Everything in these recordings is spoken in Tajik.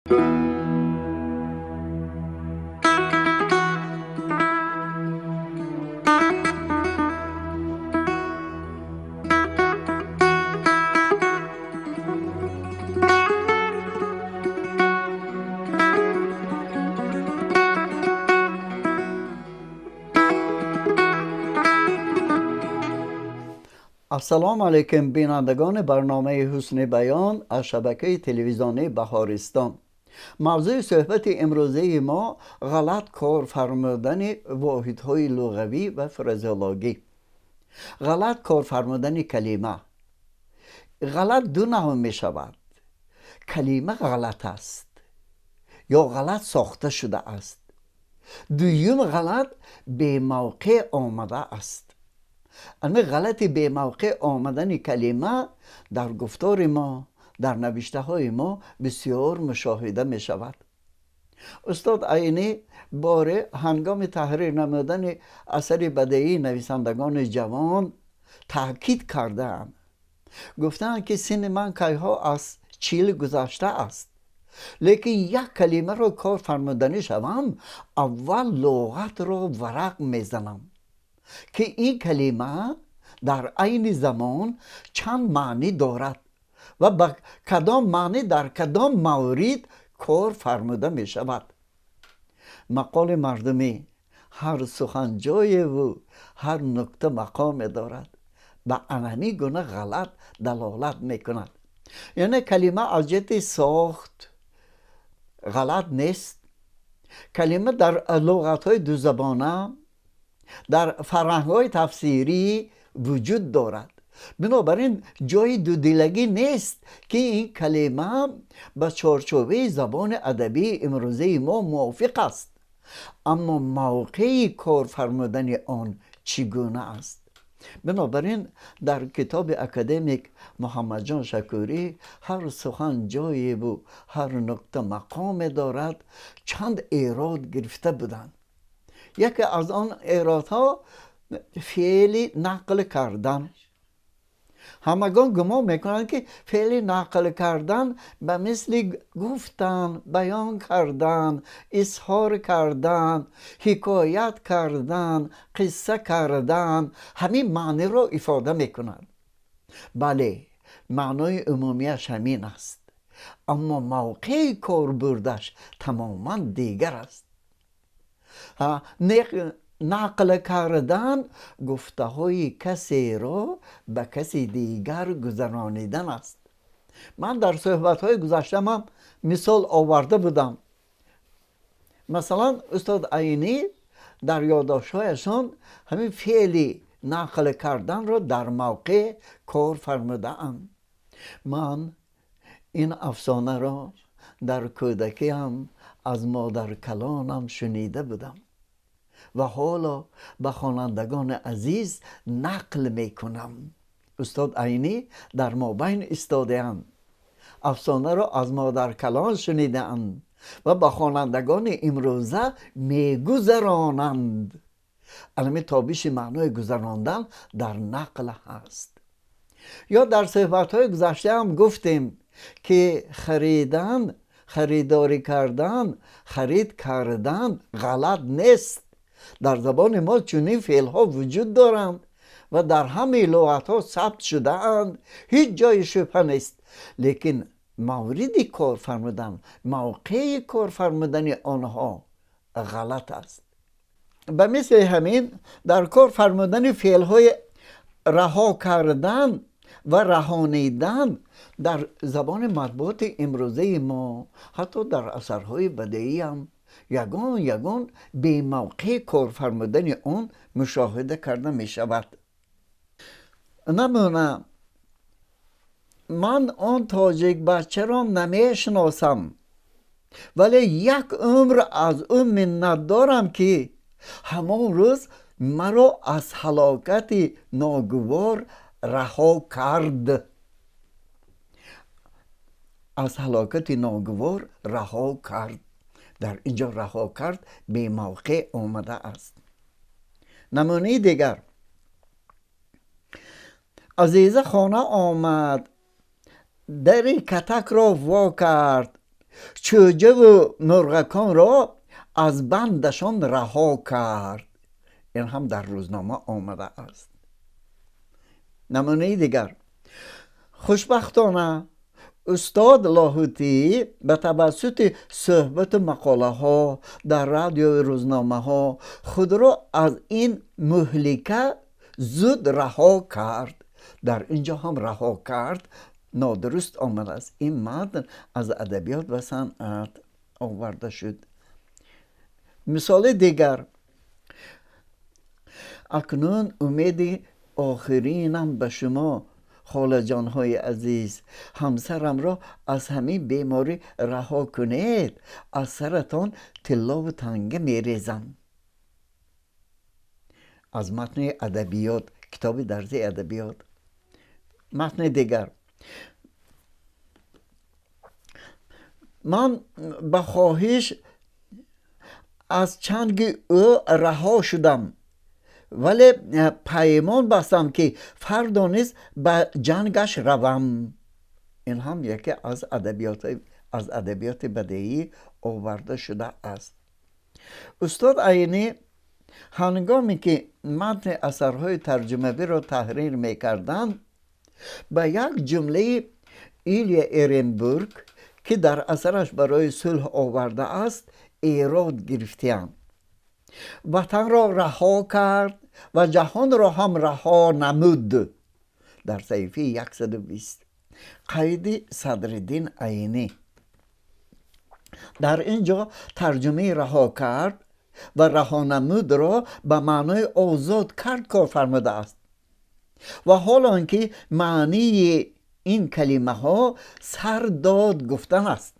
السلام علیکم بینندگان برنامه حسن بیان از شبکه تلویزیونی بهارستان. موضوع صحبت امروزه ما غلط کار فرمودن واحدهای لغوی و فرازولوژی. غلط کار فرمودن کلمه. غلط دو نوع می شود. کلمه غلط است یا غلط ساخته شده است. دوم غلط به موقع آمده است. اما غلط به موقع آمدن کلمه در گفتار ما، در نوشته های ما بسیار مشاهده می شود. استاد عینی باره هنگام تحریر نمودن اثر بدیعی نویسندگان جوان تاکید کردند. گفتند که سن من کیها از 40 گذشته است، لیکن یک کلمه را کار فرمودنی شوم اول لغت را ورق میزنم که این کلمه در عین زمان چند معنی دارد و به کدام معنی در کدام مورد کار فرموده می شود. مقال مردمی هر سخن جای و هر نکته مقام دارد، به انمی گونه غلط دلالت می کند. یعنی کلمه از جهت ساخت غلط نیست. کلمه در لغت های دو زبانه، در فرهنگ‌های تفسیری وجود دارد. بنابراین جای دودلگی نیست که این کلمه به چارچوبه زبان ادبی امروزه ما موافق است، اما موقع کار فرمودن آن چگونه است؟ بنابراین در کتاب اکادمیک محمد جان شکوری هر سخن جایی و هر نکته مقام دارد چند ایراد گرفته بودند. یکی از آن ایرادها فعل نقل کردن. همگان گمان میکنند که فعل نقل کردن به مثل گفتن، بیان کردن، اظهار کردن، حکایت کردن، قصه کردن، همین معنی را افاده میکنند. بله، معنای عمومیش همین است، اما موقع کاربردش تماما دیگر است. نقل کردن گفته های کسی را به کسی دیگر گذرانیدن است. من در صحبت های گذشته هم مثال آورده بودم. مثلا استاد عینی در یادداشت‌هایشان همین فعل نقل کردن را در موقع کار فرموده‌اند. من این افسانه را در کودکی هم از مادر کلانم شنیده بودم و حالا به خوانندگان عزیز نقل میکنم. استاد عینی در مابین ایستاده‌اند، افسانه را از مادر کلان شنیده‌اند و به خوانندگان امروزه میگذرانند. علمی تابش معنای گذراندن در نقل هست. یا در صحبت‌های گذشته هم گفتیم که خریدن، خریداری کردن، خرید کردن غلط نیست. در زبان ما چنین فعل‌ها وجود دارند و در همه لغت‌ها ثبت شده اند، هیچ جای شبهه نیست. لیکن مورد کار فرمودن، موقع کار فرمودن آنها غلط است. به مثل همین در کار فرمودن فعل‌های رها کردن و رهانیدن در زبان مطبوعات امروزه ما، حتی در اثرهای بدیعی هم یگان یگان به موقع کار فرمودن آن مشاهده کرده می شود. نمونه: من آن تاجیک بچه را نمی شناسم، ولی یک عمر از او منت دارم که همان روز مرا از هلاکت ناگوار رها کرد. از هلاکت ناگوار رها کرد. در اینجا رها کرد به موقع آمده است. نمونه دیگر: عزیزه خانه آمد، در کتک را وا کرد، чӯҷаву мурғаконро аз бандашон раҳо кард. Ин ҳам дар рӯзнома омада аст. Намунаи дигар: хушбахтона устод Лоҳутӣ ба тавассути суҳбату мақолаҳо дар радиои рӯзномаҳо худро аз ин муҳлика зуд раҳо кард. Дар ин ҷо ҳам раҳо кард нодуруст омадааст. Ин матн аз адабиёт ва санъат оварда шуд. Мисоли дигар: акнун умеди охиринам ба шумо, холаҷонҳои азиз, ҳамсарамро аз ҳамин беморӣ раҳо кунед, аз саратон тиллову танга мерезам. Аз матни адабиёт, китоби дарсии адабиёт. Матни дигар: ман ба хоҳиш аз чанги ӯ раҳо шудам, вале паймон бастам, ки фардо низ ба ҷангаш равам. Ин ҳам яке аз адабиёти бадеӣ оварда шуда аст. Устод Айнӣ ҳангоме ки матни асарҳои тарҷумавиро таҳрир мекарданд, ба як ҷумлаи Илия Эренбург, ки дар асараш барои сулҳ овардааст, эрод гирифтаанд. Ватанро раҳо кард ва ҷаҳонро ҳам раҳо намуд. Дар саҳифаи 120 қайди Садриддин Айнӣ. Дар ин ҷо тарҷумаи раҳо кард ва раҳо намудро ба маънои озод кард кор фармудааст ва ҳол он ки маънии ин калимаҳо сар дод гуфтан аст.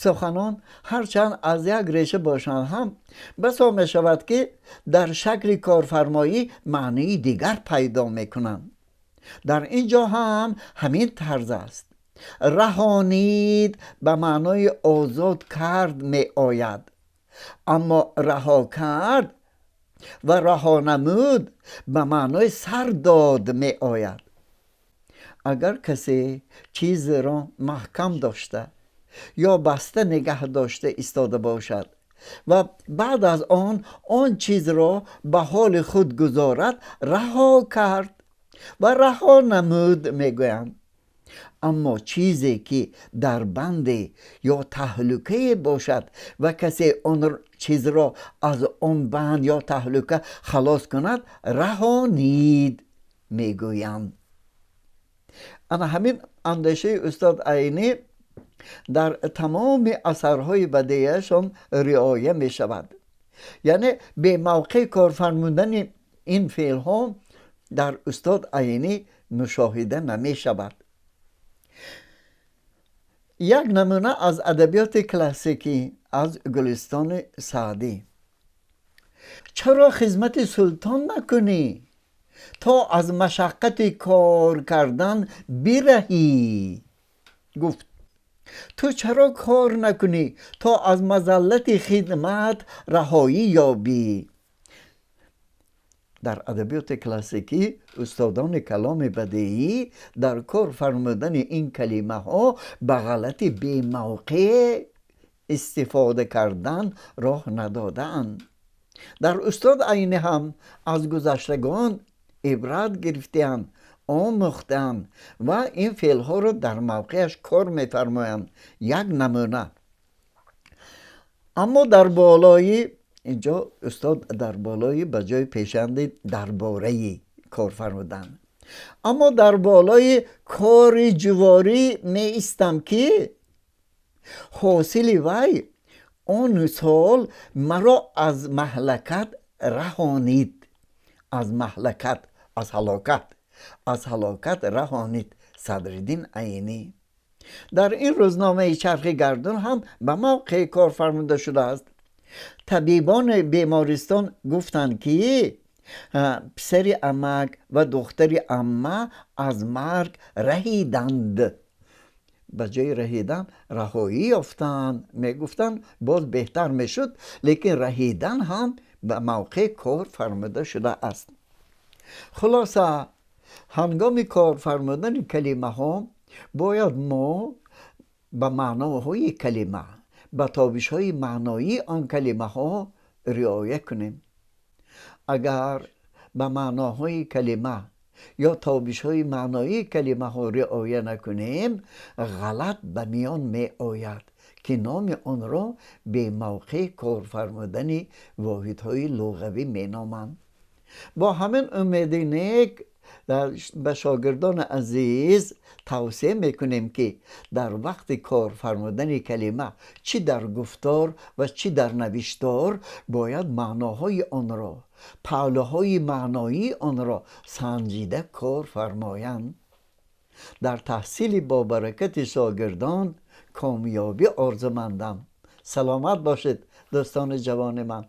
Суханон ҳарчанд аз як реша бошанд ҳам, басо мешавад, ки дар шакли корфармоӣ маънии дигар пайдо мекунанд. Дар ин ҷо ҳам ҳамин тарз аст. Раҳонид ба маънои озод кард меояд, аммо раҳо кард ва раҳо намуд ба маънои сар дод меояд. Агар касе чизеро маҳкам дошта ё баста нигаҳ дошта истода бошад ва баъд аз он он чизро ба ҳоли худ гузорад, раҳо кард ва раҳо намуд мегӯянд. Аммо чизе ки дар банде ё таҳлукае бошад ва касе он чизро аз он банд ё таҳлука халос кунад, раҳонид мегӯянд. Ана ҳамин андешаи устод Айнӣ дар тамоми асарҳои бадеяшон риоя мешавад. Яъне бемавқеъ корфармудани ин феълҳо дар устод Айнӣ мушоҳида намешавад. Як намуна аз адабиёти классикӣ аз Гулистони Саъдӣ: чаро хизмати султон накунӣ, то аз машаққати кор кардан бираҳӣ? Гуфт: ту чаро кор накунӣ, то аз мазаллати хидмат раҳоӣ ёбӣ? Дар адабиёти классикӣ устодони каломи бадеӣ дар кор фармудани ин калимаҳо ба ғалати бемавқеъ истифода кардан роҳ надодаанд. Дар устод Айнӣ ҳам аз гузаштагон ибрат гирифтаанд, омӯхтаанд ва ин феълҳоро дар мавқеаш кор мефармоянд. Як намуна: аммо дар болои инҷо устод дар болои ба ҷои пешанди дар бораи кор фармуданд. Аммо дар болои кори ҷуворӣ меистам, ки ҳосили вай он сол маро аз маҳлакат раҳонид. Аз маҳлакат, аз ҳалокат, аз ҳалокат раҳонид. Садриддин Айнӣ. Дар ин рӯзномаи чархи гардун ҳам ба мавқеъ кор фармуда шудааст. Табибони бемористон гуфтанд, ки писари амак ва духтари амма аз марг раҳиданд. Ба ҷои раҳидан раҳоӣ ёфтанд мегуфтанд, боз беҳтар мешуд, лекин раҳидан ҳам ба мавқеъ кор фармуда шудааст. Хулоса, ҳангоми кор фармудани калимаҳо бояд мо Ба маъноҳои калима, ба тобишҳои маъноии он калимаҳо риоя кунем. Агар ба маъноҳои калима ё тобишҳои маъноии калимаҳо риоя накунем, ғалат ба миён меояд, ки номи онро бемавқеъ кор фармудани воҳидҳои луғавӣ меноманд. Бо ҳамин умеди нек ба шогирдони азиз тавсия мекунем, ки дар вақти кор фармудани калима, чӣ дар гуфтор ва чӣ дар навиштор, бояд маъноҳои онро, паҳлӯҳои маъноии онро санҷида кор фармоянд. Дар таҳсили бобаракати шогирдон комёбӣ орзумандам. Саломат бошед, дӯстони ҷавони ман.